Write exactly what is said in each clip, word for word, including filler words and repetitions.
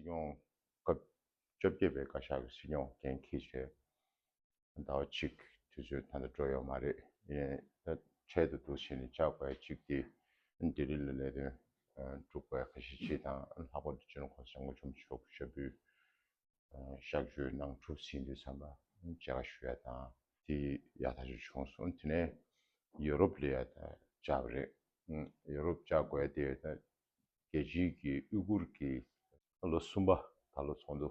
སྲིད་སྐྱོང་སྐབས་བཅོ་བརྒྱད་པའི་བཀའ་ཤག་གི་སྲིད་སྐྱོང་འགན་འཁྱེར་བྱས། ཟླ་བ་གཅིག་དུས་ཚོད་ད་ལྟ་འགྲོ་ཡོད་མ་རེད། ཡིན་ནའི་ད་འཕྲལ་དུ་འདུག་བྱས་ནས་བཅར་དགོས་ཡ་གཅིག་དེ་ལྡི་ལི་ལ་ལས་དོན་སྒྲུབ་དགོས་ཡ་ཁ་ཤས་གཅིག་དང་། ལྷག་པར་དུ་སྤྱི་ནོར་༸གོང་ས་༸སྐྱབས་མགོན་ཆེན་པོ་མཆོག་ཞབས་པུས་གཤགས་བཅོས་གནང་གྲུབ་ཟིན་དུས་ཙམ་པ་མཇལ་ཁ་ཞུ་ཡ་དང་དེ་ཡག་ཐག་ཆོད་བྱུང་སོང་། དེ་ནས་ཡོ་རོབ་ལ་ཡ་ད་བཅར་བ་རེད། ཡོ་རོབ་བཅར་དགོས་ཡ་དེ་ད་རྒྱལ་སྤྱིའི་གི་ཡུ་གུར་གི་ལོ་གསུམ་པ་ད་ལོ་ཚོགས་འདུ་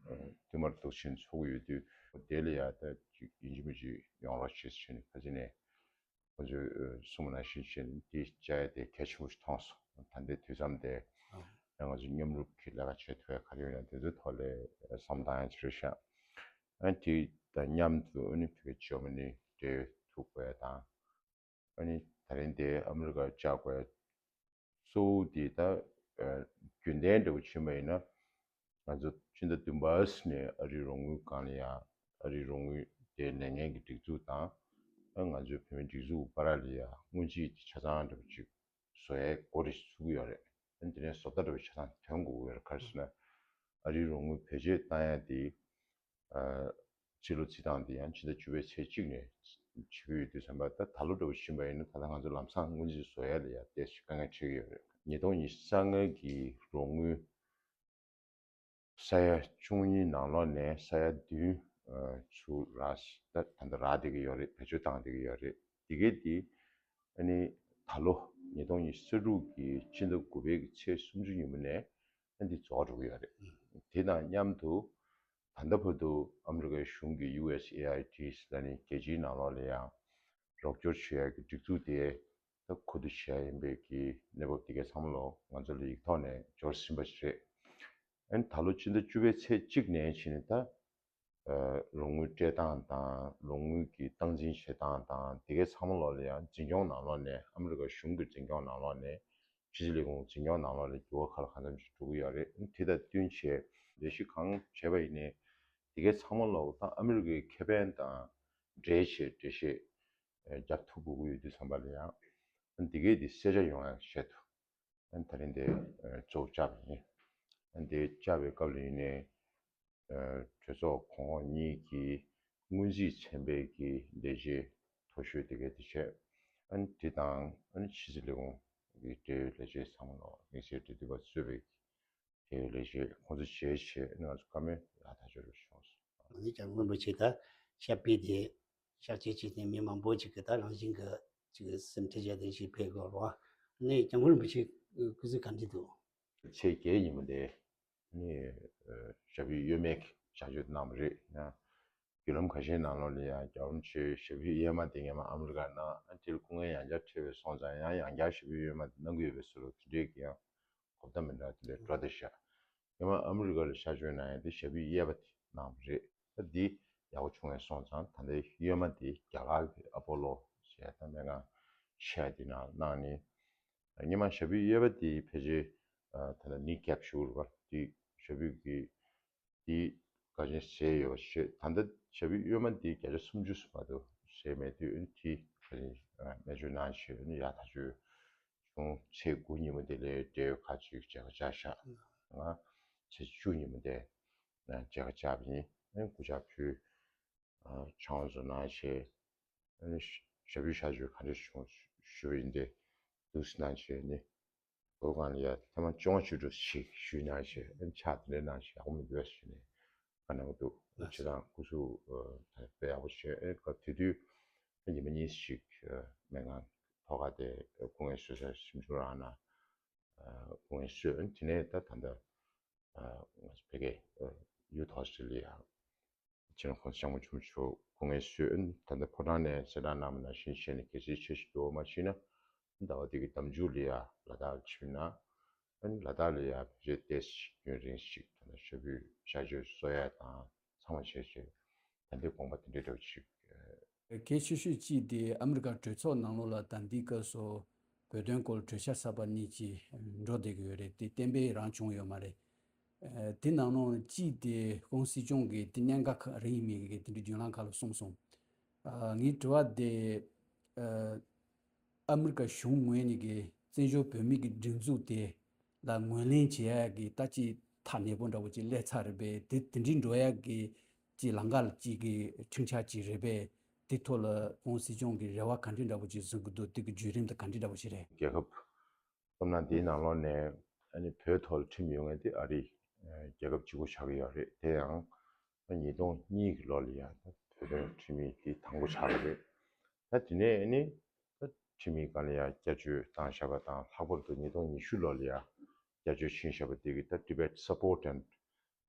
བསྟུད་མར་འདུག་བྱས་ནས་ཚོགས་ཀྱི་ཡོད་དུས། དེ་ལ་ཡ་ད་ཅིག་ཡིན་གཅིག་མིན་གཅིག་ཡོང་རོགས་བྱེད་ཟེར་ནས་ཁ་ཅིག་ནས་ཁོ་ཚོས་གསུངས་པ་ནང་བཞིན་བྱས་ནས་དེ་བཅར་ཡ་དེ་གལ་ཆེན་པོ་ཞིག་མཐོང་སོང་། ད་ལྟའི་དུས་མཚམས་དེ་ང་ཚོ་མཉམ་རུབ་ཀྱི་ལས་ཀ་བྱེད་ཐུབ་ཡ་ག་རེ་ཡོད་ན་དེ་ཚོའི་ཐོག་ལ་བསམ་བཏང་ཡ་ཅིག་རེད་ཤག་ཨ་དེ་དང་མཉམ་དུ་ཨ་ནི་བོད་ཇར་མ་ནི་འབྲེལ་ཐུབ་དགོས་ཡ་དང་། ཨ་ནི་ད་རིང་དེ་ཨ་མི་རི་ཀར་བཅར་དགོས་གཙོ་བོ་དེ་ད་རྒྱུན་ལྡན་འདྲ་བོ་ཕྱིན་པ་ཡིན་ན། ང་ཚོ་ཕྱི་ཟླ་བདུན་པ་ནས་ཨ་རིའི་རོགས་དངུལ་སྒང་ལ་ཡ། ཨ་རིའི་རོགས་དངུལ་དེ་ལེན་མཁན་གྱི་སྒྲིག་འཛུགས་དང་། ཨ་ང་ཚོའི་བོད་མིའི་སྒྲིག་འཛུགས་བར་ལ་ཡ་སྔོན་རྩིས་ཀྱི་ཆ་ཚང་འདྲ་བོ་ཅིག་བཟོ་ཡའི་འགོ་རེ་ཚུགས་ཀྱི་ཡོད་རེད། ཨ་དེ་ནས་བཟོ་ལྟ་འདྲ་བོ་ཆ་ཚང་ཐོན་དགོས་ཀྱི་ཡོད་རེད། ག་རེ་ཟེར་ན། ཨ་རིའི་རོགས་དངུལ་བེད་སྤྱོད་བཏང་ཡ་དེ། ཨ་ཕྱི་ལོ་རྩིས་སྟངས་དེ་ཡང་ཕྱི་ཟླ་བཅུ་པའི་ཚེས་གཅིག་ནས་བྱེད་ཀྱི་ཡོད་དུས་ཙམ་པ། ད་ད་ལོ་འདྲ་བོ་ཕྱིན་པ་ཡིན་ན་ད་ལྟ་ང་ཚོ་ལམ་སང་སྔོན་རྩིས་བཟོ་ཡ་ལ་ཡ་ཏོག་ཙམ་དཀའ་ངལ་འཕྲད་ཀྱི་ཡོད་རེད། ཉིས་སྟོང་ཉི་ཤུ་རྩ་ལྔ་གི་རོགས་དངུལ་ས་ཡ་བཅུ་གཉིས་ནང་ལོགས་ནས་ས་ཡ་བདུན་ཚུར་རག་ད་ད་ལྟ་རག་བསྡད་ཀྱི་ཡོད་རེད། བེད་སྤྱོད་བཏང་བསྡད་ཀྱི་ཡོད་རེད། དེ་གས་དེ་ཨ་ནི་ད་ལོ་ཉིས་སྟོང་ཉི་ཤུ་རྩ་དྲུག་གི་ཕྱི་ཟླ་དགུ་པའི་གི་ཚེས་སུམ་ཅུ་ཉིན་མོ་ནས་ཨ་འདི་རྫོགས་འགྲོ་གི་ཡོད་རེད། དེ་དང་མཉམ་དུ་ད་ལྟ་བར་དུ་ཨ་མི་རི་ཀའི་གཞུང་གི་ཡུ་ཨེས་ཨེ་ཨའི་ཌི་ཟེར་ནས་རྒྱལ་སྤྱིའི་ནང་ལོགས་ལ་ཡང་རོགས་སྐྱོར་བྱེད་ཡ་གི་སྒྲིག་འཛུགས་དེ་ད་ཁུ་བསྡུ་བྱེད་ཡ་ཡིན་པའི་གི་གནས་བབ་དེ་གའི་ཚང་མ་ལོ་ང་ཚོ་ལ་ཡིག་ཐོག་ནས་འབྱོར་ཟིན་པ་ཞིག་རེད། ཨ་ནི་ད་ལོ་ཕྱི་ཟླ་བཅུ་པའི་ཚེས་གཅིག་ནས་བྱས་ནས་ད་རོགས་དངུལ་སྤྲད་སྟངས་དང་རོགས་དངུལ་གྱི་སྟངས་འཛིན་བྱེད་སྟངས་དང་དེ་གའི་ཚང་མ་ལོགས་ལ་ཡང་འཛིན་སྐྱོང་ནང་ལོགས་ནས་ཨ་མི་རི་ཀ་གཞུང་གི་འཛིན་སྐྱོང་ནང་ལོགས་ནས་ཕྱི་སྲིད་ལས་ཁུངས་འཛིན་སྐྱོང་ནང་ལོགས་ནས་འགྱུར་བ་ག་ལ་གང་འཚམ་ཞིག་འགྲོ་གི་ཡོད་རེད། དེ་དང་བསྟུན་བྱས་ལས་གཞི་གང་བྱས་པ་ཡིན་ནའི་དེ་གའི་ཚང་མ་ལོགས་ད་ཨ་མི་རི་ཀའི་ཁེ་ཕན་དང་འབྲེལ་བྱས་འགྲེལ་བཤད་རྒྱབ་ཐུབ་དགོས་ཀྱི་ཡོད་དུས་ཙམ་པ་ལ་ཡང་འདི་གའི་དེ་གསལ་ཆ་ཡོང་ཡ་ཆེད་དུ། ཨ་ནི་ད་རིང་འདི་གཙོ་བོ་བཅར་བ་ཡིན། ཨ་ནི་འདི་བཅར་བའི་སྐབས་ལ་ཡིན་ནའི་གྲོས་ཚོགས་གོང་འོག་གཉིས་ཀྱི་སྔོན་རྩིས་ཚན་པའི་གི་ལས་བྱེད་མཐོ་ཤོས་དེ་གའི་དེ་བྱས། ཨ་ནི་དེ་དང་ཨ་ནི་ཕྱི་སྲིད་ལས་ཁུངས་ཀྱི་འབྲེལ་ཡོད་ལས་བྱེད་ཚང་མ་ལ་དམིགས་བསལ་འབྲེལ་མཐུད་པ་གཙོས་པའི་དེ་ལས་བྱེད་ཁོང་ཚོ་བྱས་བྱས་ང་ཚོ་བཀའ་མོལ་ཡག་ཐག་ཆོད་རེ་བྱུང་སོང་། ཨ་ནི་སྐྱབས་མགོན་རིན་པོ་ཆེ་ད་བཤད་པའི་དེ་བཤད་ཅིག་བྱས་ནས་མི་མང་པོ་ཅིག་གི་ད་རང་བཞིན་གྱི་ཅིག་སེམས་ཁྲལ་བྱས་ཏེ་ཞིག་ཕེབས་དགོས་རེད་བ། ཨ་ནི་སྐྱབས་མགོན་རིན་པོ་ཆེ་སྐུ་གཟུགས་ག་འདྲ་འདུག་ཚེས་བརྒྱད་ཉིན་མོ་དེ་ནི་ཞབས་པུས་གཡོན་མའི་བྱ་སྤྱོད་གནང་བ་རེད་ཡང་། བརྒྱུད་ལམ་ཁ་ཤས་ནང་ལོགས་ལ་ཡང་སྐྱབས་མགོན་རིན་པོ་ཆེ་ཞབས་པུས་གཡས་མ་དེ་སྔོན་མ་ཨ་མི་རི་ཀར་གནང་། ཨ་དེར་སྐུ་ངལ་ཡང་བསྐྱར་འཕྲད་པའི་སོང་ཙང་ཡང་ཡང་བསྐྱར་ཞབས་པུས་གཡོན་མ་དེ་གནང་གི་ཡོད་པའི་བཟོ་འདྲ་དེ་འདྲའི་གི་ཡང་གོ་བརྡ་མི་འདྲ་དེ་འདྲ་འགྲོ་བསྡད་ཤག་སྔོན་མ་ཨ་མི་རི་ཀ་ལ་གཤགས་བཅོས་གནང་ཡ་དེ་ཞབས་པུས་གཡས་པ་དེ་གནང་བ་རེད། ད་འདི་ཡག་པོ་བྱུང་བའི་སོང་ཙང་ད་ལྟའི་གཡོན་མ་དེ་རྒྱ་གར་གྱི་ཨ་པོ་ལོ་ཞེས་ད་སྨན་ཁང་ཆེ་བ་དེ་ནང་གནང་ནས། སྔོན་མ་ཞབས་པུས་གཡས་པ་དེ་ཕལ་ཆེར་ད་ལྟ་ནི་ཀེབ་ཞུ་རུ་བ་དེ་ཞབས་པུས་ཀྱི་དེ་ག་ཅན་ཟས་ཡོད་པ་ཞེས། ད་ལྟ་ཞབས་པུས་གཡོན་མ་དེ་བརྒྱ་ཆ་སུམ་ཅུ་སུ་མ་གཏོགས་ཟས་མེད་དུས་ཨ་ནི་དེ་ག་ཅན་སྨན་བཅོས་གནང་བྱས་ཨ་ནི་ཡག་ཐག་ཆོད་བྱུང་། ཚེས་དགུ་ཉིན་མོ་དེ་ལ་འབྲེལ་ཡོད་ཁག་ཅིག་མཇལ་ཁ་བཅར་ཤག་ང་ཚེས་བཅུ་ཉིན་མོ་དེ་མཇལ་ཁ་བཅར་བ་ཡིན། ཨ་ནི་སྐུ་ཕྱག་ཕུལ། ཨ་ཕྱག་དབང་ཚོ་གནང་བྱས། ཨ་ནི་ཞབས་པུས་གཤགས་བཅོས་ག་འདྲ་བྱུང་ཞུ་ཡིན་ཏེ་འདུག་སེ་གནང་བྱས་ནི་སྒོ་སྒང་ལ་ཡ་ཐེངས་མ་བཅོ་ལྔ་བཅུ་དྲུག་ཞིག་ཞུས་གནང་བྱས། ཨ་ནི་ཕྱག་དེ་འདྲ་གནང་བྱས་ཡག་པོ་མི་འདུག་ཟེར་ནས་བཀའ་གནང་གི་འདུག་ཨ་ནི་ལགས་སོ། ཁྱེད་རང་སྐུ་གཟུགས་དཔེ་ཡག་པོ་བྱས། ཨ་ནི་སྐབས་དེ་དུས་ཨ་ཉི་མ་གཉིས་ཤིག་སྨན་ཁང་ཐོག་ཁ་དེ་སྐུ་ངལ་གསོ་ས་ཞིབ་འཇུག་རང་ན་སྐུ་ངལ་གསོས། ཨ་ནི་དེ་ནས་ད་ད་ལྟ་ང་ཚོ་བོད་སྐད་ཡུ་ཐོག་སི་ལ་ཡ། སྤྱི་ནོར་༸གོང་ས་༸སྐྱབས་མགོན་ཆེན་པོ་མཆོག་སྐུ་ངལ་གསོས། ད་ལྟ་ཕོ་བྲང་ནས་གསལ་བསྒྲགས་གནང་བ་ནང་བཞིན་བྱས་ནས་གལ་སྲིད་ཆེ་ཞིག་འགྲོ་བ་མ་ཕྱིན་ན་ཟླ་བ་འདི་གི་ཟླ་མཇུག་ལ་ཡ་ལ་དྭགས་ཕྱིན་ན། ཨ་ནི་ལ་དྭགས་ལ་ཡ་བོད་ཆས་ཏོག་ཙམ་རྒྱུན་རིང་ཞིག་ད་ལྟ་ཞབས་པུས་གཤགས་བཅོས་གསོ་ཡ་དང་ཚང་མ་བྱས་བྱས་ད་ལྟའི་དགོངས་པ་དེ་འདྲའི་འདྲ་བོ་ཞིག་གལ་ཆེ་ཤོས་གཅིག་དེ་ཨ་མི་རི་ཀ་གྲོས་ཚོགས་ནང་ལོགས་ལ་ད་ལྟའི་སྐབས་སུ་བོད་དོན་སྐོར་གྲོས་འཆར་གསར་པ་གཉིས་ཀྱི་འགྲོ་བསྡད་ཀྱི་ཡོད་རེད། དེ་གཏན་འབེབས་རང་བྱུང་ཡོད་མ་རེད། ཨ་དེ་ནང་ལོགས་གཅིག་དེ་༸གོང་ས་༸སྐྱབས་མགོན་གྱིས་དེ་གནད་འགག་ག་རེ་ཡིན་མིན་གྱི་དེ་འདྲའི་བརྒྱུད་ལམ་ཁག་ལ་གསུངས་སོང་། ཨ་ངའི་དྲི་བ་དེ་ཨ་ཨ་མི་རི་ཀ་གཞུང་ངོས་ནས་ཀྱི་བཙན་བྱོལ་བོད་མི་གི་སྒྲིག་འཛུགས་དེ་ལ་ངོས་ལེན་བྱེད་ཡ་གི་ད་ཅི་ ཐག་ཉེ་པོ་འདྲ་པོ་ཅིག་སླེབས་ཚར་རེད་པས། དེ་དེ་འདྲའི་འགྲོ་ཡག་གི་ཅིག་ལམ་ཁ་ཅིག་གི་ཁྲིམས་འཆར་ཅིག་རེད་པས། དེ་ཐོག་ལ་ཁོང་སྲིད་སྐྱོང་གི་རེ་བ་ག་འདྲ་འདྲ་པོ་ཅིག་བཟོ་གི་འདུག་དེ་གི་བརྒྱུད་རིམ་དེ་ག་འདྲ་འདྲ་པོ་ཞིག་རེད། རྒྱལ་ཁབ་སོང་ན་འདིའི་ནང་ལོགས་ནས་ཨ་ནི་བོད་ཐོག་ལ་ཁྲིམས་ཡོད་མཁན་དེ་ཨ་རི་རྒྱལ་ཁབ་གཅིག་པོ་ཆགས་ཀྱི་ཡོད་རེད། དེ་ཡང་ཉིས་སྟོང་གཉིས་ཀྱི་ལོ་ལ་ཡང་བོད་དོན་ཁྲིམས་ཡིག་དེ་དང་པོ་ཆགས་པ་རེད། ད་དེ་ནས་ཨ་ནི་ད་ཁྲིམས་ཡིག་སྒང་ལ་ཡང་བསྐྱར་བཅོས་བཏང་བཞག་པ་དང་། ལྷག་པར་དུ་ཉིས་སྟོང་ཉི་ཤུ་ལོ་ལ་ཡང་བསྐྱར་བཅོས་ཕྱིན་བཞག་པ་དེ་གིས་ད་Tibet Support and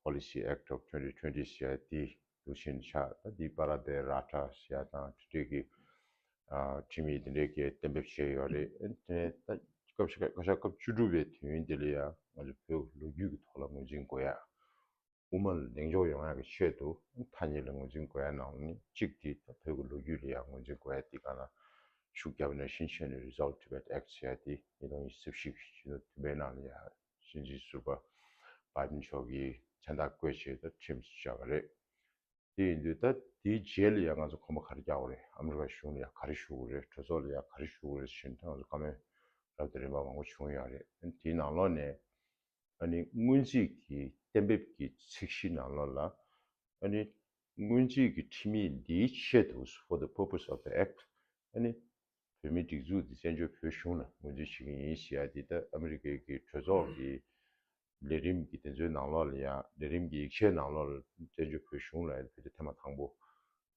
Policy Act of twenty twenty ཟེར་ཡ་དེ་འདུག་ཕྱིན་ཆགས། ད་དེ་པ་ར་དེ་ར་ཏྲ་ཟེར་ཡ་དང་དེ་འདྲས་ཀྱི་ཨ་ཁྲིམས་ཡིག་དེ་འདྲས་ཀྱི་གཏན་འབེབས་བྱས་ཡོད་རེད། དེ་ནས་ད་སྐབས་ཤིག་བཀའ་ཤག་སྐབས་བཅུ་དྲུག་པའི་དུས་ཡུན་དེ་ལ་ཡང་ང་ཚོ་བོད་ལོ་རྒྱུས་ཀྱི་ཐོག་ལ་ངོས་འཛིན་དགོས་ཡ། དབུ་མ་ལ་གདེང་འཇོག་ཡོང་ཡག་གི་ཆེད་དུ་ཐ་སྙད་ལ་ངོས་འཛིན་དགོས་ཡ་ནང་ནས་གཅིག་དེ་ད་བོད་ཀྱི་ལོ་རྒྱུས་ལ་ཡང་ངོས་འཛིན་དགོས་ཡ་དེ་ག་ན་ཤུགས་བརྒྱབ་ནས་ཕྱིན་ཆད་ནས་Resolve Tibet Act ཟེར་ཡ་དེ་ཉིས་སྟོང་ཉི་ཤུ་རྩ་བཞི་གི་སྤྱི་ཟླ་བདུན་པའི་ནང་ལ་ཡང་སྲིད་འཛིན་ཟུར་པ་བྷའི་ཌེན་མཆོག་གིས་མཚན་རྟགས་བཀོད་བྱས་ད་ཁྲིམས་སུ་བཅའ་བ་རེད། དེ་ཡིན་དུས་ད་དེའི་རྗེས་ལ་ཡང་ང་ཚོ་གོམ་པ་ག་རེ་རྒྱག་དགོས་རེད། ཨ་མི་རི་ཀ་གཞུང་ལ་ཡང་ག་རེ་ཞུ་དགོས་རེད། གྲོས་ཚོགས་ལ་ཡང་ག་རེ་ཞུ་དགོས་རེད་ཟེར་ནས་ད་ང་ཚོ་བཀའ་མོལ་རབ་དང་རིམ་པ་མང་པོ་བྱུང་ཡོད་རེད། དེའི་ནང་ལོགས་ནས་ཨ་ནི་སྔོན་རྩིས་ཀྱི་གཏན་འབེབས་ཀྱི་ཚིག་གཞི་ནང་ལོགས་ལ་ཨ་ནི་སྔོན་རྩིས་ཀྱི་ཁྲིམས་ཡིག་འདིའི་ཆེད་དུ for the purpose of the act ཨ་ནི་བོད་མིའི་སྒྲིག་འཛུགས་འདི་བཙན་བྱོལ་བོད་གཞུང་ལ་ངོས་འཛིན་བྱེད་ཀྱི་ཡིན་ཟེར་ཡ་འདི་ད་ཨ་མི་རི་ཀའི་གི་གྲོས་ཚོགས་ཀྱི་ལས་རིམ་གྱི་དེ་ཚོའི་ནང་ལོགས་ལ་ཡང་ལས་རིམ་གྱི་ཡིག་ཆའི་ནང་ལོགས་ལ་བཙན་བྱོལ་བོད་གཞུང་ལ་ཡང་བོད་དེ་ཐེངས་མ་དང་པོ་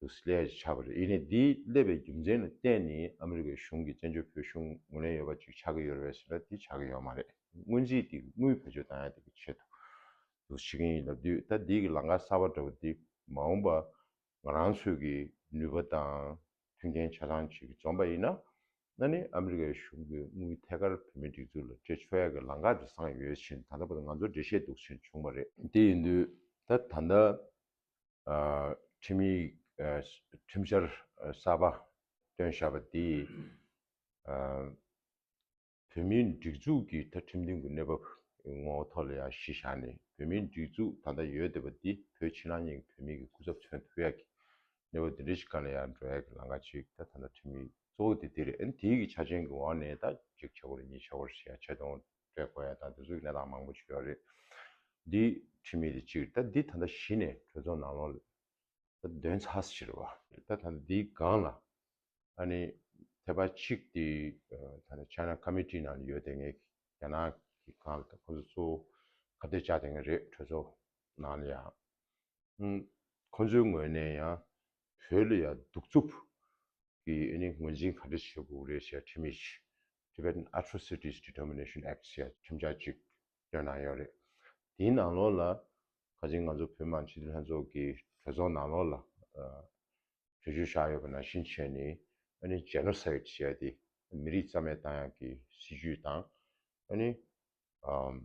འདུག་སླེབས་ཡ་ཆགས་པ་རེད། ཡིན་ནའི་འདི་སླེབས་པའི་རྒྱུ་མཚན་ལ་བརྟེན་ནས་ཨ་མི་རི་ཀའི་གཞུང་གིས་བཙན་བྱོལ་བོད་གཞུང་ངོས་ལེན་ཡོད་པ་ཅིག་ཆགས་ཀྱི་ཡོད་རེད་པས་ཟེར་ན་འདི་ཆགས་ཀྱི་ཡོད་མ་རེད། སྔོན་རྩིས་འདི་དངུལ་བེད་སྤྱོད་བཏང་ཡ་དེ་གི་ཆེད་དུ་འདུག་བྱེད་ཀྱི་ཡིན་ལབ་དུས་ད་འདི་གི་ལམ་ཁ་གསར་པ་འདྲ་བོ་འདི་མ་འོངས་པ་ང་རང་ཚོའི་གི་ནུས་པ་དང་མཐུན་རྐྱེན་ཆ་ཚང་ཅིག་འཛོམས་པ་ཡིན་ན། ཨ་ནི་ཨ་མི་རི་ཀའི་གཞུང་གིས་དངུལ་ཐད་ཀར་བོད་མིའི་སྒྲིག་འཛུགས་ལ་སྤྲད་ཆོག་ཡ་གི་ལམ་ཁ་དེ་བཟང་ཡོད་ཕྱིན། ད་ལྟ་བར་དུ་ང་ཚོར་འགྲེལ་བཤད་འདུག་ཕྱིན་བྱུང་བ་རེད། དེ་ཡིན་དུས་ད་ད་ལྟ་ཨ་ཁྲིམས་ཡིག་ཨ་ཁྲིམས་འཆར་གསར་པ་བཏོན་བཞག་པ་དེས་ཨ་བོད་མིའི་སྒྲིག་འཛུགས་ཀྱི་ད་ཁྲིམས་མཐུན་གྱི་གནས་བབ་ངོ་བོ་ཐོག་ལ་ཡང་གཞི་བཞག་ནས་བོད་མིའི་སྒྲིག་འཛུགས་ད་ལྟ་ཡོད་བསྡད་པ་འདི་བོད་ཕྱི་ནང་གཉིས་ཀྱི་བོད་མི་གི་སྐུ་ཚབ་མཚོན་ཐུབ་ཡ་གི་གནས་བབ་འདི་འདྲ་ཞིག་སྒང་ལ་ཡང་འགྲོ་ཡ་གི་ལམ་ཁ་ཅིག་ད་ད་ལྟ་ཁྲིམས་ཡིག་གཙོ་བོ་དེ་འདི་རེད། ཨ་ནི་དེའི་གི་ཆ་རྐྱེན་གྱི་འོག་ནས་ད་གཅིག་བྱ་དགོས་རེད། གཉིས་བྱ་དགོས་རེད་ཟེར་ཡ་ཆེ་མཐོང་སྤྲད་དགོས་ཡ་དང་དེ་ཚོ་གི་གནས་སྟངས་མང་པོ་ཅིག་ཡོད་རེད། འདི་ཁྲིམས་ཡིག་དེ་གཅིག་རེད། ད་འདི་ད་ལྟ་གཞི་ནས་གྲོས་ཚོགས་ནང་ལོགས་ལ་ད་འདོན་ཚར་ཟེར་བ་རེད། ད་ད་ལྟ་འདིའི་སྒང་ལ་ཨ་ནི་ཐེ་བ་གཅིག་དེ་ད་ལྟ་China Committee ནང་ལ་ཡོད་དེ་ངས་རྒྱ་ནག་གི་སྒང་ལ་ད་ཁོ་ཚོ་གཙོ་བོ་ཁ་གཏད་བཅག་དེ་ངས་རེད། གྲོས་ཚོགས་ནང་ལ་ཡང་ཨུམ། ཁོ་ཚོའི་ངོས་ནས་ཡང་བོད་ལ་ཡང་གདུག་རྩུབ་ཀྱི་ཨ་ནི་ངོས་འཛིན་ག་འདྲ་བྱེད་དགོས་རེད་ཟེར་ཁྲིམས་ཡིག་Tibetan Atrocities Determination Act ཟེར་ཁྲིམས་འཆར་ཅིག་བཏོན་གནང་ཡོད་རེད། དེའི་ནང་ལོགས་ལ་ཁ་སང་ང་ཚོ་བོད་མི་མང་སྤྱི་འཐུས་ལྷན་ཚོགས་ཀྱི་གྲོས་ཚོགས་ནང་ལོགས་ལ་ཨ་གྲོས་ཆོད་བཞག་ཡོད་པ་ནང་བཞིན་བྱས་ནས་ཨ་ནི་Genocide ཟེར་ཡ་དེ་མི་རིགས་རྩ་མེད་བཏང་ཡག་གི་སྲིད་ཇུས་དང་ཨ་ནི་ཨམ།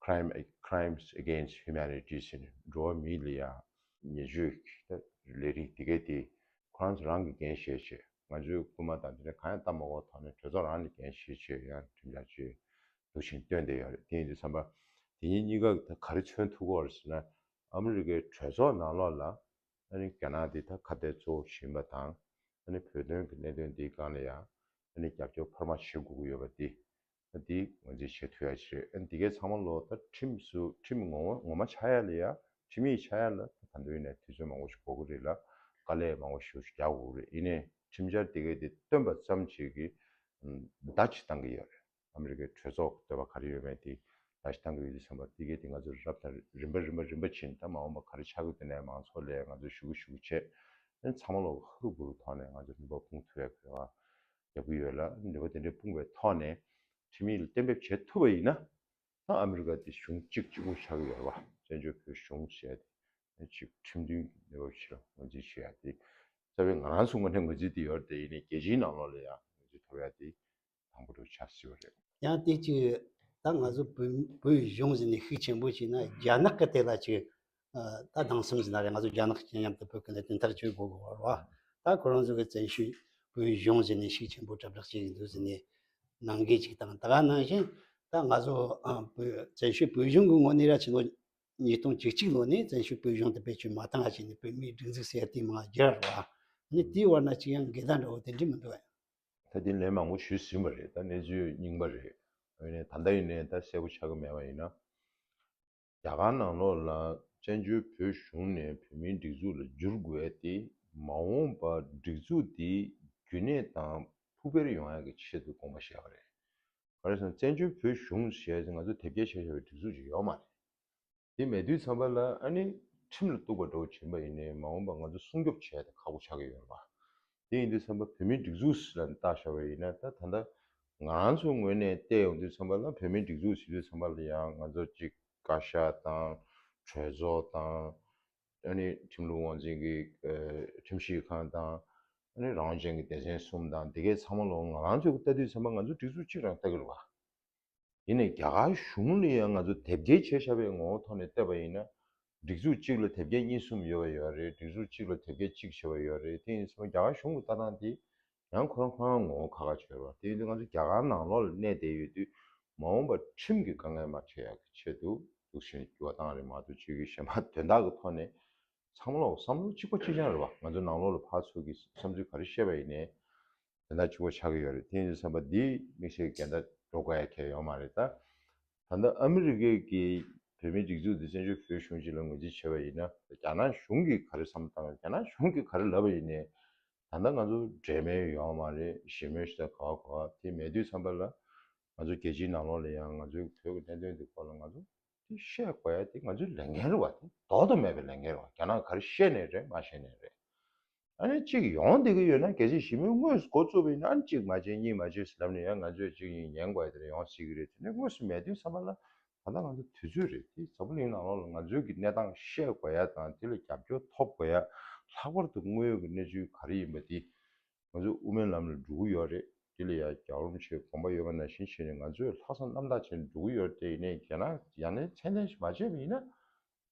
Crime Crimes Against Humanity ཟེར་ནས་འགྲོ་བ་མིའི་ལ་ཡ་ཉེས་སྤྱོད་ཀྱི་ལས་རིགས་དེ་གས་དེ་ཁོ་རང་ཚོ་རང་གིས་འགན་བཞེས་བྱས། ང་ཚོའི་སྐུལ་མ་དང་དེ་འདྲ་གང་ཡང་བཏང་མ་དགོས་ཐོག་ནས་གྲོས་ཚོགས་རང་ནས་འགན་བཞེས་བྱས་ཡང་ཁྲིམས་འཆར་ཅིག་འདུག་བཞིན་བཏོན་བསྡད་ཡོད་རེད། དེ་ཡིན་དུས་ཙམ་པ་དེ་གཉིས་གཉིས་ཀ་ད་ག་རེ་མཚོན་ཐུབ་ཀྱི་ཡོད་རེད་ཟེར་ན། ཨ་མི་རི་ཀའི་གྲོས་ཚོགས་ནང་ལོགས་ལ་ཨ་ནི་རྒྱ་ནག་འདི་ད་ཁ་གཏད་གཙོ་བོ་བྱེད་པ་དང་ཨ་ནི་བོད་དོན་གྱི་གནད་དོན་འདིའི་སྒང་ལ་ཡང་ཨ་ནི་རྒྱབ་སྐྱོར་འཕར་མ་བྱེད་དགོས་ཀྱི་ཡོད་པ་འདི་ད་འདི་ངོས་འཛིན་བྱེད་ཐུབ་ཡ་ཞིག་རེད། ཨ་ནི་འདི་གའི་ཚང་མ་ལོ་ད་ཁྲིམས་སུ་ཁྲིམས་ངོ་མ་ངོ་མ་ཆགས་ཡ་ལ་ཡ་ཁྲིམས་ཡིག་ཆགས་ཡ་ལ་ད་ད་འདོད་ནས་དུས་ཚོད་མང་པོ་ཞིག་འགོར་གྱི་རེད་ལ། དཀའ་ལས་མང་པོ་ཞིག་རྒྱག་དགོས་ཀྱི་རེད། ཡིན་ནའི་ཁྲིམས་འཆར་འདི་གའི་འདི་བཏོན་པ་ཙམ་ཅིག་གིས་བརྡ་ཅིག་བཏང་གི་ཡོད་རེད། ཨ་མི་རི་ཀའི་གྲོས་ཚོགས་འདོད་པ་ག་རེ་ཡོད་མེད་དེ་ལ་ཞིག་བཏང་གི་ཡོད་དུས་ཙམ་པ་དེ་གས་དེ་ང་ཚོ་རབ་དང་རིམ་པ་རིམ་པ་རིམ་པ་བྱས་ནས་ད་མ་འོངས་པ་ག་རེ་ཆགས་ཀྱི་འདུག་ནས་མང་ཚོགས་ལ་ང་ཚོ་ཞུ་གི་ཞུ་གི་བྱས། ཨ་ནི་ཚང་མ་ལོག་ཧུ་རུ་བུ་རུ་ཐོག་ནས་ང་ཚོ་ནུས་པ་སྤུངས་ཐུབ་ཡ་གི་རེ་བ་རྒྱག་གི་ཡོད་ལ། ནུས་པ་དེ་འདྲའི་སྤུངས་པའི་ཐོག་ནས་ཁྲིམས་ཡིག་ལ་གཏན་འབེབས་བྱེད་ཐུབ་པ་ཡིན་ན་ད་ཨ་མི་རི་ཀ་དེ་གཞུང་གཅིག་གཅིག་པུ་ཆགས་ཀྱི་ཡོད་རེད་བ། བཙན་བྱོལ་བོད་གཞུང་ཟེར་ཡ་དེ་གཅིག་ཁྲིམས་མཐུན་གྱི་གནས་བབ་ཞིག་ལ་ངོས་འཛིན་བྱེད་ཡ་དེ་རྩ་བའི་ང་རང་ཚོ་ངོས་ནས་ངོས་འཛིན་དེ་ཡོད་རེད་དེ། ཡིན་ནའི་རྒྱལ་སྤྱིའི་ནང་ལོགས་ལ་ཡང་ངོས་འཛིན་ཐོབ་ཡ་དེ་དང་པོ་དུ་ཆགས་སྲིད་པ་རེད། ཡང་དེ་གཅིག་ད་ང་ཚོ་བོད་བོད་གཞུང་ཟེར་ནས་ཤུགས་ཆེན་པོ་བྱས་ན་རྒྱ་ནག་གི་དེ་ལ་ཅིག་ད་སྡང་སེམས་ཟེར་ན་རེད། ང་ཚོ་རྒྱ་ནག་གི་མཉམ་དུ་བོད་ཀྱི་གནད་དོན་ཐག་གཅོད་དགོས་དགོས་པ་རེད་བ། ད་ཁོ་རང་ཚོ་གི་བཙན་བྱོལ་བོད་གཞུང་ཟེར་ནས་ཤུགས་ཆེན་པོ་གྲ་སྒྲིག་བྱེད་ཀྱི་འདུག་ཟེར་ནས་ནང་འགལ་ཅིག་དང་། ད་ག་ནང་བཞིན་ད་ང་ཚོ་ཨ་བོད་བཙན་བྱོལ་བོད་གཞུང་གི་ངོས་ནས་ར་ཕྱི་ལོ་ཉིས་སྟོང་བཅུ་གཅིག་ལོ་ནས་བཙན་བྱོལ་བོད་གཞུང་དེ་བེད་སྤྱོད་མ་བཏང་བ་བྱས་ནས་བོད་མིའི་སྒྲིག་འཛུགས་ཟེར་ཡ་དེ་མར་བསྒྱུར་བ་རེད་བ། ཨ་ནི་དེའི་བར་ན་ཅིག་ཡང་འགལ་ཟླ་འདྲ་བོ་དེ་འདྲ་མི་འདུག་གས། ད་དེ་ལན་མང་པོ་ཞུས་ཟིན་པ་རེད། ད་གནས་ཚུལ་རྙིང་པ་རེད། ཡིན་ནའི་ད་ལྟ་ཡིན་ནའི་ད་གསལ་པོ་ཆགས་ཀྱི་མེད་པ་ཡིན་ན། རྒྱ་གར་ནང་ལོགས་ལ་བཙན་བྱོལ་བོད་གཞུང་ནས་བོད་མིའི་སྒྲིག་འཛུགས་ལ་བསྒྱུར་དགོས་ཏེ། མ་འོངས་པར་སྒྲིག་འཛུགས་འདི་རྒྱུན་གནས་དང་ཕུགས་འཕེར་ཡོང་ཡག་གི་ཆེད་དུ་དགོངས་པ་བཞེས་པ་རེད། ག་རེ་ཟེར་ན། བཙན་བྱོལ་བོད་གཞུང་ཞེས་ང་ཚོ་དེབ་སྐྱེལ་བྱས་བྱས་པའི་སྒྲིག་འཛུགས་ཅིག་ཡོད་མ་རེད། དེ་མེད་དུས་ཙམ་པ་ལ་ཨ་ནི་ཁྲིམས་ལ་གཏུགས་པ་འདྲ་བོ་བྱེད་པ་ཡིན་ནའི། མ་འོངས་པ་ང་ཚོ་སྲུང་སྐྱོབ་བྱས་ཏེ་ཁག་པོ་ཆགས་ཀྱི་ཡོད་རེད་པ། དེ་ཡིན་དུས་ཙམ་པ་བོད་མིའི་སྒྲིག་འཛུགས་ལ་བལྟ་བཞག་པ་ཡིན་ན། ད་ད་ལྟ་ང་རང་ཚོའི་ངོས་ནས་བལྟས་ཡོང་དུས་ཙམ་པ་ལ། བོད་མིའི་སྒྲིག་འཛུགས་ཟེར་དུས་ཙམ་པ་ལ་ཡང་ང་ཚོ་གཅིག་བཀའ་ཤག་དང་། གྲོས་ཚོགས་དང་། ཨ་ནི་ཁྲིམས་ལུགས་དབང་འཛིན་གྱི་ཨ་ཁྲིམས་ཞིབ་ཁང་དང་། ཨ་ནི་རང་དབང་ཅན་གྱི་སྡེ་ཚན་གསུམ་དང་། འདི་གའི་ཚང་མ་ལོ་ང་རང་ཚོས་ལྟ་དུས་ཙམ་པ་ང་ཚོ་སྒྲིག་འཛུགས་གཅིག་རང་ལྟ་གི་རེད་པ། ཡིན་ནའི་རྒྱ་གར་གཞུང་ལ་ཡང་ང་ཚོ་དེབ་སྐྱེལ་བྱས་བཞག་པའི་ངོ་བོ་ཐོག་ནས་བལྟས་པ་ཡིན་ན། སྒྲིག་འཛུགས་གཅིག་ལ་དེབ་སྐྱེལ་གཉིས་གསུམ་ཡོད་པ་ཡོད་རེད། སྒྲིག་འཛུགས་གཅིག་ལ་དེབ་སྐྱེལ་གཅིག་བྱས་པ་ཡོད་རེད། དེ་ཡིན་ཙང་རྒྱ་གར་གཞུང་གི་ལྟ་སྟངས་དེ་ཡང་ཁོ་རང་ཁོ་རང་ངོ་བོ་ཁ་ཁ་ཆོད་པ། དེ་ཡིན་དུས་ང་ཚོ་རྒྱ་གར་ནང་ལོགས་ལ་གནས་བསྡད་ཡོད་དུས། མ་འོངས་པར་ཁྲིམས་ཀྱི་དཀའ་ངལ་མ་འཕྲད་ཡག་གི་ཆེད་དུ་འདུག་སེ་འགྱུར་བ་བཏང་རེད་མ་གཏོགས། ཅིག་གི་གཞན་པ་དོན་དག་གི་ཐོག་ནས་ཚང་མ་ལ་བསམ་བློ་གཅིག་པ་གཅིག་རྐྱང་རེད་པ། ང་ཚོ་ནང་ལོགས་ལ་ཕར་ཚུར་གྱི་བསམ་ཚུལ་ག་རེ་བཤད་པ་ཡིན་ནའི། དེ་འདྲ་གཅིག་པ་ཆགས་ཀྱི་ཡོད་རེད། དེ་ཡིན་དུས་ཙམ་པ་འདི་དམིགས་བསལ་འགལ་ཟླ་འགྲོ་དགོས་ཡ་གང་ཡང་ཡོད་མ་རེད། ད་ད་ལྟ་ཨ་མི་རི་ཀའི་གི་བོད་མིའི་སྒྲིག་འཛུགས་འདི་བཙན་བྱོལ་བོད་གཞུང་ཅིག་ལ་ངོས་འཛིན་བྱས་པ་ཡིན་ན། རྒྱ་ནག་གཞུང་གིས་ག་རེ་བསམ་བཏང་། རྒྱ་ནག་གཞུང་གིས་ག་རེ་ལབ་པ་ཡིན་ནའི། ད་ལྟ་ང་ཚོ་འབྲེལ་མོལ་ཡོད་མ་རེད། ཞལ་མོལ་ཞིག་དང་ག་བ་ག་བ་དེ་མེད་དུས་ཙམ་པ་ལ། ང་ཚོ་རྒྱལ་སྤྱིའི་ནང་ལོགས་ལ་ཡང་ང་ཚོའི་བོད་ཀྱི་གནད་དོན་འདི་སྐོར་ལ་ང་ཚོ་དེ་བཤད་དགོས་ཡ་དེ་ང་ཚོའི་ལས་འགན་རེད་པ། དེ་ལྡོག་ཏུ་མེད་པའི་ལས་འགན་རེད་པ། རྒྱ་ནག་ག་རེ་བཤད་ནའི་རེད། མ་བཤད་ནའི་རེད། ཨ་ནི་གཅིག་ཡོང་བསྡད་ཀྱི་ཡོད་ན། གལ་སྲིད་ཞི་མོལ་དངོས་སུ་འགོ་བཙུགས་པ་ཡིན་ན། ཨ་ནི་གཅིག་མ་བྱེད་གཉིས་མ་བྱེད་ཟེར་ལབ་ནས་ཡང་ང་ཚོས་གཅིག་གཉིས་ཉན་དགོས་ཡ་དེ་འདྲ་ཡོང་སྲིད་ཀྱི་རེད། དེ་ནས་དངོས་སུ་མེད་དུས་ཙམ་པ་ལ། ད་ལྟ་ང་ཚོ་དུས་ཚོད་རེད། དེ་འཛམ་བུ་གླིང་ནང་ལོགས་ལ་ང་ཚོའི་གི་གནས་སྟངས་བཤད་དགོས་ཡ་དང་། དེ་ལ་རྒྱབ་སྐྱོར་ཐོབ་དགོས་ཡ། ལྷག་པར་དུ་དངོས་ཡོད་ཀྱི་གནས་ཚུལ་ག་རེ་ཡིན་པ་དེ། ང་ཚོ་དབུ་མའི་ལམ་ལ་འགྲོ་གི་ཡོད་རེད། དེ་ལ་ཡ་རྒྱལ་བ་རིན་པོ་ཆེའི་དགོངས་པ་ཡོད་པ་ནང་བཞིན་བྱས་ནས་ང་ཚོས་ལྷག་བསམ་རྣམ་དག་བྱས་ནས་འགྲོ་གི་ཡོད་རེད། དེ་ཡིན་ནའི་རྒྱ་ནག་ཡང་ནས་ཚད་ལྡན་ཞིག་མ་བྱས་པ་ཡིན་ན།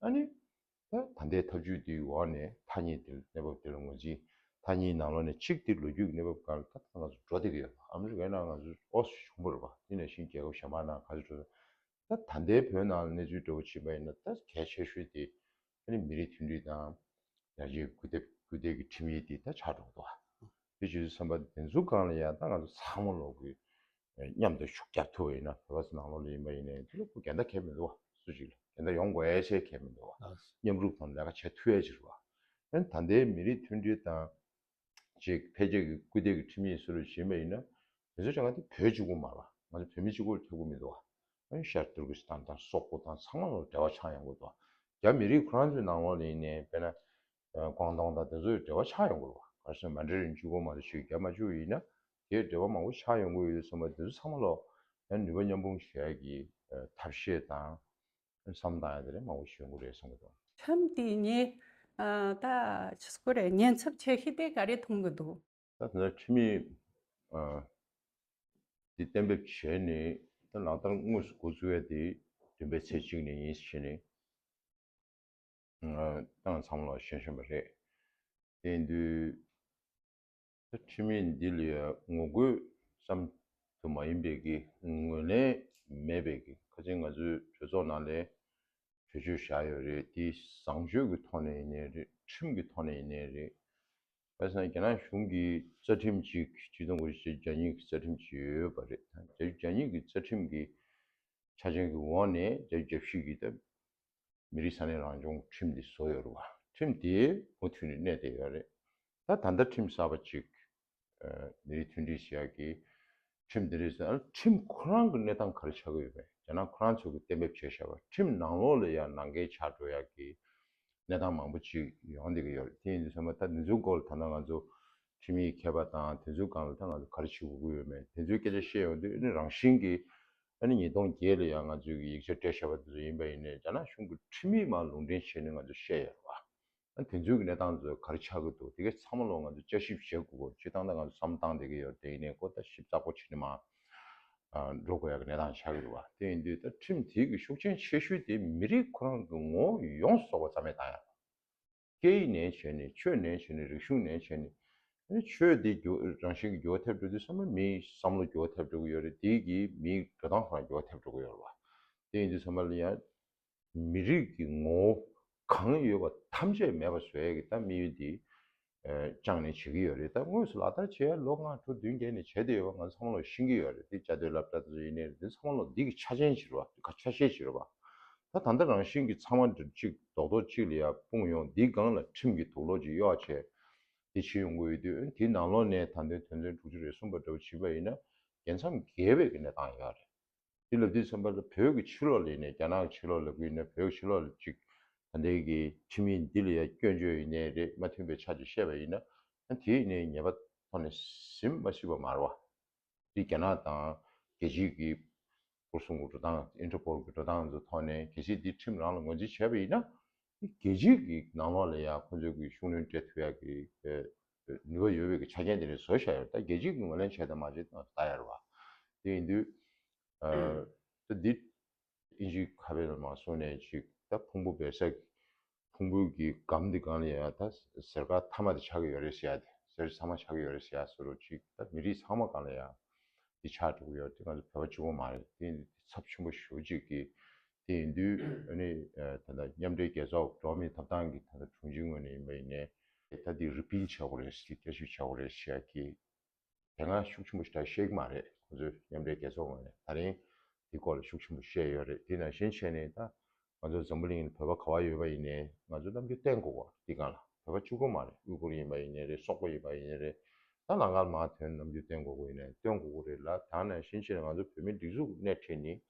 ཨ་ནི་ད་ད་ལྟའི་ཐབས་ཇུས་དེའི་འོག་ནས་མཐའ་གཉིས་དེ་གནས་བབ་དེ་ལ་ངོས་འཛིན། མཐའ་གཉིས་ནང་ལོགས་ནས་གཅིག་དེ་ལོ་རྒྱུས་ཀྱི་གནས་བབ་སྒང་ལ་ད་ལྟ་ང་ཚོ་འགྲོ་བསྡད་ཀྱི་ཡོད་པ། ཨ་མི་རི་ཀའི་ནང་ང་ཚོ་ཨོ་ཙི་བྱུང་བ་རེད་པ། དེ་ནང་བཞིན་རྒྱལ་ཁབ་གཞན་པ་ནང་ག་ཚོད་འགྲོ། ད་ད་ལྟའི་བོད་ནང་ལ་གནས་ཚུལ་འདྲ་བོ་ཕྱིན་པ་ཡིན་ན། ད་གལ་ཆེ་ཤོས་དེ་ཨ་ནི་མི་རིགས་མཐུན་སྒྲིལ་དང་། ཡར་རྒྱས་སྐུལ་འདེད་སྐུལ་འདེད་ཀྱི་ཁྲིམས་ཡིག་དེ་ད་ཆགས་འགྲོ་གི་འདུག་བ། དེ་བྱེད་དུས་ཙམ་པ་དེ་ཚོའི་སྒང་ལ་ཡང་ད་ང་ཚོ་ཚང་མ་ལོག་གི་མཉམ་དུ་ཤུགས་རྒྱབ་ཐུབ་པ་ཡིན་ན། བོད་པ་ཚོ་ནང་ལོགས་ལ་ཡིན་པ་ཡིན་ནའི་དེ་ལ་ཁོ་འགལ་ཟླ་གང་ཡང་མི་འདུག་བ། སུ་ཞིག་ལ་འགལ་ཟླ་ཡོང་དགོས་ཡ་ཆེ་གང་ཡང་མི་འདུག་བ། མཉམ་རུབ་ཐོག་ནས་ལས་ཀ་བྱེད་ཐུབ་ཡ་ཅིག་རེད་བ། ཨ་ནི་ད་ལྟའི་མི་རིགས་མཐུན་སྒྲིལ་དང་། ཅིག་འཕེལ་རྒྱས་ཀྱི་སྐུལ་འདེད་ཀྱི་ཁྲིམས་ཡིག་སུ་ལ་བྱིན་པ་ཡིན་ན། དེ་ཚོ་ཅང་ག་དེ་བོད་གཅིག་པུ་མ་རེད་བ། ང་ཚོ་བོད་མི་གཅིག་པུར་ཐུག་གི་མི་འདུག་བ། ཨ་ནི་ཤར་ཏུར་ཀི་སི་ཐན་དང་སོག་པོ་དང་ཚང་མ་ལ་འབྲེལ་བ་ཆགས་ཡོང་གི་འདུག་བ། རྒྱ་མི་རིགས་ཁོ་རང་ཚོའི་ནང་ལོགས་ལ་ཡིན་ནའི་དཔེར་ན། ཨ་ཀོང་ཏུང་དང་དེ་ཚོའི་འབྲེལ་བ་ཆགས་ཡོང་གི་རེད་བ། ག་རེ་ཟེར་ན། མན་ཌ་རིན་གཅིག་པོ་མ་གཏོགས་ཅིག་རྒྱབ་མ་བཅུག་ཡིན་ན། དེའི་འབྲེལ་བ་མང་པོ་ཆགས་ཡོང་གི་ཡོད་བསམ་པ། དེ་ཚོ་ཚང་མ་ལོག་ཡང་ནུས་པ་མཉམ་སྤུངས་བྱེད་ཡ་གི་ཨ་ཐབས་ཤེས་དང་བསམ་བཏང་ཡ་དེ་འདྲ་མང་པོ་ཞིག་ཡོང་གི་རེད་བསམ་གྱི་འདུག་ཁྲིམས་དེ་ངས་ཨ་ད་ཆི་ཟེར་དགོས་རེད། ཉེན་ཚབས་ཆེ་ཤོས་དེ་ག་རེ་མཐོང་གི་འདུག་ད་དེ་འདྲ་ཁྲིམས་ཡིག་ཨ་འདི་གཏན་འབེབས་བྱས་ནས། ད་ལག་བསྟར་དངོས་སུ་འགོ་བཙུགས་ཡ་དེ་བདུན་པའི་ཚེས་གཅིག་ནས་ཡིན་ཟེར་ནས། ཨ་ཏང་ཚང་མ་ལ་ཤེས་བཞིན་པ་རེད། དེ་ཡིན་དུས་ད་ཁྲིམས་ཡིག་འདི་ལ་ཡ་ངོ་རྒོལ་ཙམ་དུ་མ་ཡིན་པའི་གི། ངོས་ལེན་མེད་པའི་གི། ཁ་སང་ང་ཚོའི་གྲོས་ཚོགས་ནང་ལ་གྲོས་ཆོད་བཞག་ཡོད་རེད། དེ་བཟང་སྤྱོད་ཀྱི་ཐོག་ནས་ཡིན་ནའི་རེད། ཁྲིམས་ཀྱི་ཐོག་ནས་ཡིན་ནའི་རེད། བྱས་ཙང་རྒྱ་ནག་གཞུང་གི་རྩ་ཁྲིམས་ཅིག་ཆིག་སྟོང་དགུ་བརྒྱ་བརྒྱད་ཅུ་གྱ་གཉིས་ཀྱི་རྩ་ཁྲིམས་ཅིག་ཡོད་པ་རེད། བརྒྱད་ཅུ་གྱ་གཉིས་ཀྱི་རྩ་ཁྲིམས་ཀྱི་ཆ་རྐྱེན་གྱི་འོག་ནས་བརྒྱད་ཅུ་གྱ་བཞི་གི་ད་མི་རིགས་ས་གནས་རང་སྐྱོང་ཁྲིམས་འདི་བཟོ་ཡོད་རེད་བ། ཁྲིམས་དེ་མུ་མཐུད་ནས་གནས་བསྡད་ཡོད་རེད། ད་ད་ལྟ་ཁྲིམས་གསར་པ་ཅིག་ཨ་མི་རིགས་མཐུན་སྒྲིལ་ཟེར་ཡག་གི་ཁྲིམས་འདི་རེད་ཟེར། ཨ་ཁྲིམས་ཁོ་རང་གི་གནས་སྟངས་ག་རེ་ཆགས་ཀྱི་ཡོད་པས། རྒྱ་ནག་ཁོ་རང་ཚོ་གིས་གཏན་འབེབས་བྱས་བཞག་པ། ཁྲིམས་ནང་ལོགས་ལ་ཡང་ནང་འགལ་ཆགས་འགྲོ་ཡག་གི་གནས་སྟངས་མང་པོ་ཅིག་ཡོང་བསྡད་ཀྱི་ཡོད་རེད། དེ་ཡིན་དུས་ཙམ་པ་ད་འདི་ཚོའི་སྐོར་ལ་ད་ལྟ་ང་ཚོ་ཁྲིམས་ཡིག་མཁས་པ་དང་དེ་ཚོའི་སྒང་ལ་ད་ང་ཚོ་ག་རེ་བྱེད་དགོས་ཀྱི་ཡོད་མེད། དེ་ཚོའི་སྐད་ཆ་བཤད་ཡོང་དུས། ཨ་ནི་རང་བཞིན་གྱིས་ཨ་ནི་ཉིས་སྟོང་བརྒྱད་ལ་ཡང་ང་ཚོས་ཀྱི་ཡིག་ཆ་སྤྲད་བཞག་པ་དེ་ཚོ་ཡིན་པ་ཡིན་ནའི། རྒྱ་ནག་གཞུང་གི་ཁྲིམས་ཡིག་མར་ལུང་འདྲེན་བྱས་ནས་ང་ཚོས་བཤད་ཡོད་རེད་བ། ཨ་དེ་ཚོའི་གི་གནས་སྟངས་ཚོ་ག་རེ་ཆགས་ཀྱི་འདུག་དེ་ག་ཚང་མ་ལོག་ང་ཚོས་དཔྱད་ཞིབ་བྱེད་དགོས་ཀྱི་ཡོད། སྤྱིར་བཏང་ད་ང་ཚོ་བསམ་བཏང་བསྡད་ཀྱི་ཡོད་རེད། དེ་ཡིན་ནའི་ཁོ་ད་ཞིབ་ཚགས་པོ་བྱས་ནས་མར་ཨ་འགྲོ་དགོས་ཡག་གི་གནས་སྟངས་ཆགས་ཀྱི་རེད་བ། དེ་ཡིན་དུས་ད་ཁྲིམས་དེ་གི་ཤུགས་རྐྱེན་ཆེ་ཤོས་དེ་མི་རིགས་ཁོ་རང་གི་ངོ་བོ་ཡོངས་སུ་རྫོགས་པ་རྩ་མེད་བཏང་ཡག་སྐད་ཡིག་ནས་བྱས་ནས། ཆོས་ནས་བྱས་ནས། རིག་གཞུང་ནས་བྱས་ནས། ཨ་ནི་ཆོས་འདི་འགྱུར། རང་བཞིན་གྱི་འགྱུར་བ་ཐེབས་འགྲོ་དུས་ཙམ་པ་མིའི་བསམ་བློ་འགྱུར་བ་ཐེབས་འགྲོ་གི་ཡོད་རེད། དེ་གིས་མིའི་འགྲོ་སྟངས་ཁོ་རང་འགྱུར་བ་ཐེབས་འགྲོ་གི་ཡོད་རེད་བ། དེ་ཡིན་དུས་ཙམ་པ་ལ་ཡང་མི་རིགས་ཀྱི་ངོ་བོ་གང་ཡོད་པ་ཐམས་ཅད་མེད་པ་བཟོ་ཡག་གི་ད་དམིགས་ཡུལ་འདི་ཨ་བཅངས་ནས་བྱེད་ཀྱི་ཡོད་རེད། ད་དངོས་སུ་ལག་བསྟར་བྱེད་ཡ་ལོ་ལྔ་དྲུག་བདུན་བརྒྱད་ནས་བྱས་བསྡད་ཡོད་པ་ང་ཚོ་ཚང་མ་ལོག་ཤེས་ཀྱི་ཡོད་རེད། དེ་བཅའ་སྡོད་སློབ་གྲྭ་དེ་ཚོ་ཡིན་ནའི་རེད། དེ་ཚང་མ་ལོག་འདི་གི་ཆ་རྐྱེན་ཅིག་རེད་བ། ཁ་ཆ་ཤས་ཅིག་རེད་བ། ད་ད་ལྟ་རང་བཞིན་གྱི་ཚང་མ་འདི་གཅིག་རྡོག་རྡོག་གཅིག་ལ་ཡ་སྤུངས་ཡོང་། འདིའི་སྒང་ལ་ཁྲིམས་ཀྱི་དུག་ལོག་ཅིག་གཡོག་བྱས་དེ་བྱེད་ཡོང་གི་ཡོད་དུས། དེའི་ནང་ལོགས་ནས་ད་ལྟའི་དོན་ཚན་དྲུག་ཅུ་རེ་གསུམ་པ་འདྲ་བོ་བྱིན་པ་ཡིན་ན་རྒྱལ་མཚམས་བརྒལ་བའི་གི་གནས་སྟངས་ཡོད་རེད། དེ་ལབ་དུས་ཙམ་པ་ལ་བོད་ཀྱི་ཕྱི་ལོགས་ལ་ཡིན་ནའི་རྒྱ་ནག་གི་ཕྱི་ལོགས་ལབ་ཀྱི་ཡིན་ན་བོད་ཀྱི་ཕྱི་ལོགས་ལ་ཅིག་ད་ལྟའི་གི་ཁྲིམས་ཡིག་འདི་ལ་ཡ་སྐྱོན་བརྗོད་ཡིན་ནའི་རེད། མ་མཐུན་པའི་ཆ་ཅིག་བཤད་པ་ཡིན་ན་དེ་ཡིན་ནའི་ཉེས་པ་ཐོག་ནས་ཟིན་མ་སྲིད་པ་མ་རེད་བ། དེ་རྒྱ་ནག་དང་རྒྱལ་སྤྱིའི་གི་ཁོར་སྲུང་གི་འགྲོ་སྟངས། ཨིན་ཊར་པོལ་གི་འགྲོ་སྟངས་ཚོ་ཐོག་ནས་གལ་སྲིད་འདི་ཁྲིམས་རང་ལ་ངོས་འཛིན་བྱས་པ་ཡིན་ན། རྒྱལ་སྤྱིའི་གི་ནང་ལོགས་ལ་ཡང་ཁོ་ཚོས་གི་ཤུགས་སྣོན་སྤྲད་ཐུབ་ཡག་གི་ནུས་པ་ཡོད་པའི་གི་ཆ་རྐྱེན་དེ་འདྲ་བཟོས་བཞག་ཡོད། ད་རྒྱལ་སྤྱིའི་གི་ངོས་ལེན་བྱས་དང་མ་བྱས་དང་ལྟ་ཡ་རེད་བ། དེ་ཡིན་དུས་ད་འདི་དབྱིན་ཇིའི་ཁ་དཔེ་ལ་མ་སོང་ནས་ཅིག་ད་ཕུང་པོ་སྦས་ས་གི་ཕུང་པོའི་གི་སྒམ་འདི་སྒང་ལ་ཡང་ད་ཟུར་ཁ་མཐའ་མ་དེ་ཆགས་ཀྱི་ཡོད་རེད་ཟེར་ཡ་དེ། ཟུར་ཚང་མ་ཆགས་ཀྱི་ཡོད་རེད་ཟེར་ཡ་བཟོ་འདྲ་ཅིག་ད་མི་རིགས་ཚང་མ་སྒང་ལ་ཡང་འདི་ཆགས་འགྲོ་གི་ཡོད་རེད། དེ་ང་ཚོ་བོད་པ་གཅིག་པོ་མ་རེད། དེ་ཚབས་ཆེན་པོ་ཞེ་པོ་ཅིག་གི་དེ་ཡིན་དུས་ཨ་ནི་ད་ལྟ་མཉམ་འབྲེལ་རྒྱལ་ཚོགས་འགྲོ་བ་མིའི་ཐོབ་ཐང་གི་ད་ལྟ་དྲུང་ཆེ་ངོས་ནས་ཡིན་པ་ཡིན་ནའི་ད་འདི་རི་པིལ་བྱ་དགོས་རེད། འདི་བསྐྱར་ཞིབ་བྱ་དགོས་རེད་ཟེར་ཡ་གི་དེ་སྔ་ཤུགས་ཆེན་པོ་ཞིག་ད་བཤད་ཀྱི་མ་རེད། ཁོ་ཚོས་མཉམ་འབྲེལ་རྒྱལ་ཚོགས་ངོས་ནས་ད་རིང་དེ་སྐོར་ལ་ཤུགས་ཆེན་པོ་བཤད་ཡོད་རེད། དེ་ནང་བཞིན་བྱས་ནས་ད་ང་ཚོ་འཛམ་བུ་གླིང་ནང་བོད་པ་ག་བ་ཡོད་པ་ཡིན་ནའི་ང་ཚོ་རྣམ་འགྱུར་བསྟན་དགོས་པ། དེ་སྒང་ལ་བོད་པ་གཅིག་པོ་མ་རེད། ཨུ་ཀུར་ཡིན་པ་ཡིན་ནའི་རེད། སོག་པོ་ཡིན་པ་ཡིན་ནའི་རེད། ད་ལམ་ཁ་ལ་མར་ཐོན་རྣམ་འགྱུར་བསྟན་དགོས་ཀྱི་ཡིན་ནའི་བསྟན་དགོས་ཀྱི་རེད་ལ། ད་ནང་བཞིན་བྱས་ནས་ང་ཚོ་བོད་མིའི་སྒྲིག་འཛུགས་སྣེ་ཁྲིད་ནས་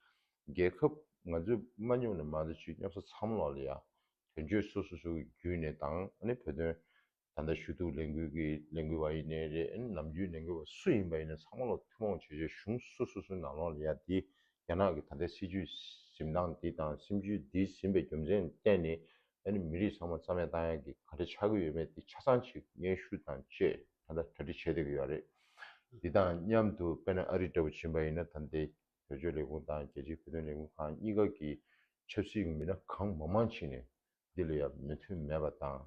རྒྱལ་ཁབ་ང་ཚོས་མ་སྙོམས་ནས་མང་ཚོགས་ཀྱི་མཉམ་ས་མཚམས་ལོགས་ལ་ཡ་དོན་གཅོད་སོ་སོ་སོ་གི་བརྒྱུད་ནས་དང་ཨ་ནི་བོད་དོན་ད་ལྟ་ཞུ་གཏུག་ལས་འགུལ་གྱི་ལས་འགུལ་བ་ཡིན་ནའི་རེད། ཨ་ནི་ནམ་རྒྱུན་ལས་འགུལ་བ་སུ་ཡིན་པ་ཡིན་ནའི་ཚང་མ་ལ་ཐུན་མོང་བྱས་བྱས་གཞུང་སོ་སོ་སོའི་ནང་ལོགས་ལ་ཡ་དེ་རྒྱ་ནག་གི་ད་ལྟའི་སྲིད་ཇུས་འཛིན་སྟངས་འདི་དང་སྲིད་ཇུས་འདི་ཟིན་པའི་རྒྱུ་མཚན་བརྟེན་ནས་ཨ་ནི་མི་རིགས་ཚང་མ་རྩ་མེད་བཏང་ཡག་གི་ག་འདྲ་ཆགས་ཀྱི་ཡོད་མེད་དེ་ཆ་ཚང་ཅིག་སྙན་ཞུ་དང་བཅས་ད་ལྟ་གྲ་སྒྲིག་བྱས་བསྡད་ཀྱི་ཡོད་རེད། འདི་དང་མཉམ་དུ་དཔེར་ན་ཨ་རི་འདྲ་བོ་ཕྱིན་པ་ཡིན་ན་ད་ལྟའི་བོད་ལྗོངས་ལས་ཁུངས་དང་རྒྱལ་སྤྱིའི་བོད་དོན་ལས་ཁུངས་ཁང་གཉིས་ཀ་གི་ཆབ་སྲིད་ཀྱི་མི་སྣ་གང་མང་མང་ཕྱིན་ནས་འདི་ལ་ཡང་མོས་མཐུན་མེད་པ་དང་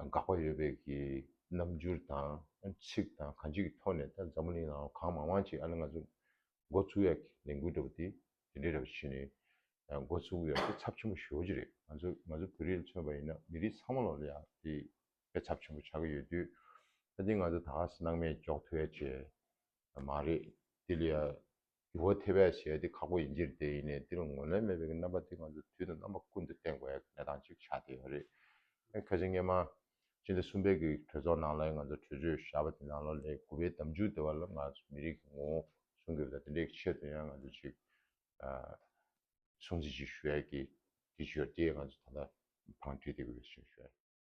དགག་པ་ཡོད་པའི་གི་རྣམ་འགྱུར་དང་ཚིག་དང་གང་ཅིའི་ཐོག་ནས་ད་འཛམ་བུ་གླིང་ནང་གང་མང་མང་ཅིག་ཨ་ནི་ང་ཚོ་འགོ་ཚུགས་ཡག་གི་ལས་འགུལ་འདྲ་བོ་དེ་དེ་འདྲའི་འདྲ་བོ་ཕྱིན་ནས་འགོ་ཚུགས་ཡག་དེ་ཚབས་ཆེན་པོ་ཞེ་པོ་ཅིག་རེད། ང་ཚོ་ང་ཚོ་བོད་རིགས་ལ་མཚོན་པ་ཡིན་ན་མི་རིགས་ཚང་མ་ལོག་ལ་ཡང་དེ་དཔེ་ཚབས་ཆེན་པོ་ཆགས་ཀྱི་ཡོད་དུས། ད་ལྟའི་ང་ཚོ་ད་ག་སེ་སྣང་མེད་འཇོག་ཐུབ་ཡ་བྱས་མ་རེད། དེ་ལ་ཡ་འགྱུར་བ་ཐེབས་ཡ་བྱས་ཏེ་ཁག་པོ་ཡིན་གྱི་རེད། དེ་ཡིན་ནའི་དེ་ལ་ངོས་ལེན་མེད་པའི་རྣམ་པ་དེ་ང་ཚོ་དུས་དང་རྣམ་པ་ཀུན་ཏུ་བསྟན་དགོས་ཡ་གི་གནས་སྟངས་ཅིག་ཆགས་བསྡད་ཡོད་རེད། ཁ་སང་སྔོན་མ་སྤྱི་ཟླ་གསུམ་པའི་གི་གྲོས་ཚོགས་ནང་ལ་ང་ཚོ་གྲོས་ཆོད་བཞག་པ་དེ་ནང་ལོགས་ལ་དགུ་པའི་ཟླ་མཇུག་དེ་བར་ལ་ང་ཚོ་མི་རིགས་ཀྱི་ངོ་བོ་སྲུང་དགོས་པ་དང་དེ་འདྲའི་ཆེད་དུ་ཡང་ང་ཚོ་ཅིག་སྲུང་བརྩི་ཅིག་ཞུ་ཡ་གི་དེ་ཞུ་ཡ་དེ་ང་ཚོ་ད་ལྟ་བང་བསྒྲིགས་བསྡད་དགོས་པའི་ཞུ་ཡ།